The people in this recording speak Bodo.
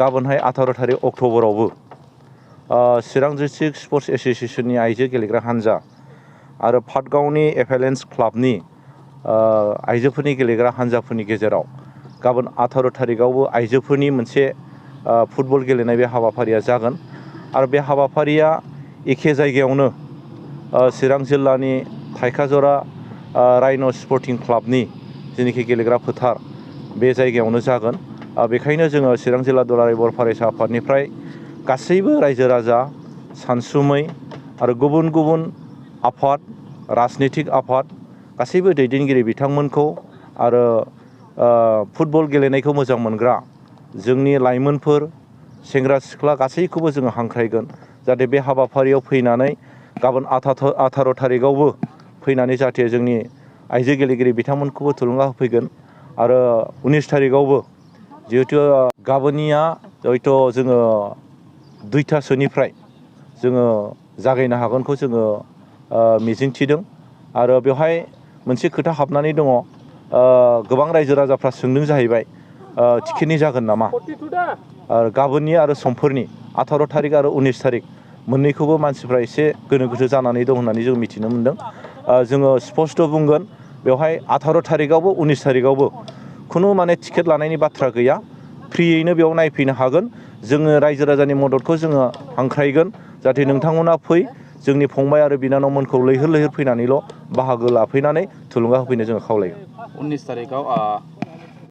गाबोनहाय 18 थारिख अक्ट'बरावबो चिरां डिस्ट्रिक्ट स्पर्ट्स एसोसिएशननि आइजो गेलेग्रा हान्जा आरो पाटगावनि एफएलएन्स क्लाबनि आइजोफोरनि गेलेग्रा हान्जाफोरनि गेजेराव गाबोन 18 थारिखआवबो आइजोफोरनि मोनसे फुटबल गेलेनाय बे हाबाफारिया जागोन आरो बे हाबाफारिया एखे जायगायावनो चिरां जिल्लानि थाइखाजरा राइन' स्पर्टिं क्लाबनि जेनाखि गेलेग्रा फोथार बे जायगायावनो जागोन बेखायनो जोङो चिरां जिल्ला दुलाराय बर' फरायसा आफादनिफ्राय गासैबो रायजो राजा सानसुमै आरो गुबुन गुबुन आफाद राजनितिक आफाद गासैबो दैदेनगिरि बिथांमोनखौ आरो फुटबल गेलेनायखौ मोजां मोनग्रा जोंनि लाइमोनफोर सेंग्रा सिख्ला गासैखौबो जोङो हांख्रायगोन जाहाथे बे हाबाफारियाव फैनानै गाबोन 18 थारिखआवबो फैनानै जाहाथे जोंनि आइजो गेलेगिरि बिथांमोनखौबो थुलुंगा होफैगोन आरो 19 थारिखआवबो जिहेथु गाबोननिया हयथ' जोङो 2थासोनिफ्राय जोङो जागायनो हागोनखौ जोङो मिजिंथिदों आरो बेवहाय मोनसे खोथा हाबनानै दङ गोबां रायजो राजाफ्रा सोंदों जाहैबाय टिकेटनि जागोन नामा गाबोननि आरो समफोरनि 18 थारिख आरो 19 थारिख मोननैखौबो मानसिफ्रा एसे गोनो गोथो जानानै दं होननानै जों मिथिनो मोनदों जोङो स्पष्ट बुंगोन बेवहाय 18 थारिखआवबो 19 थारिखआवबो खुनु माने टिकेट लानायनि बाथ्रा गैया फ्रियैनो बेयाव नायफैनो हागोन जोङो रायजो राजानि मददखौ जोङो हांख्रायगोन जाहाथे नोंथांमोना फै जोंनि फंबाय आरो बिनानावमोनखौ लैहोर लैहोर फैनानैल' बाहागो लाफैनानै थुलुंगा होफैनो जोङो खावलायो 19 थारिखआव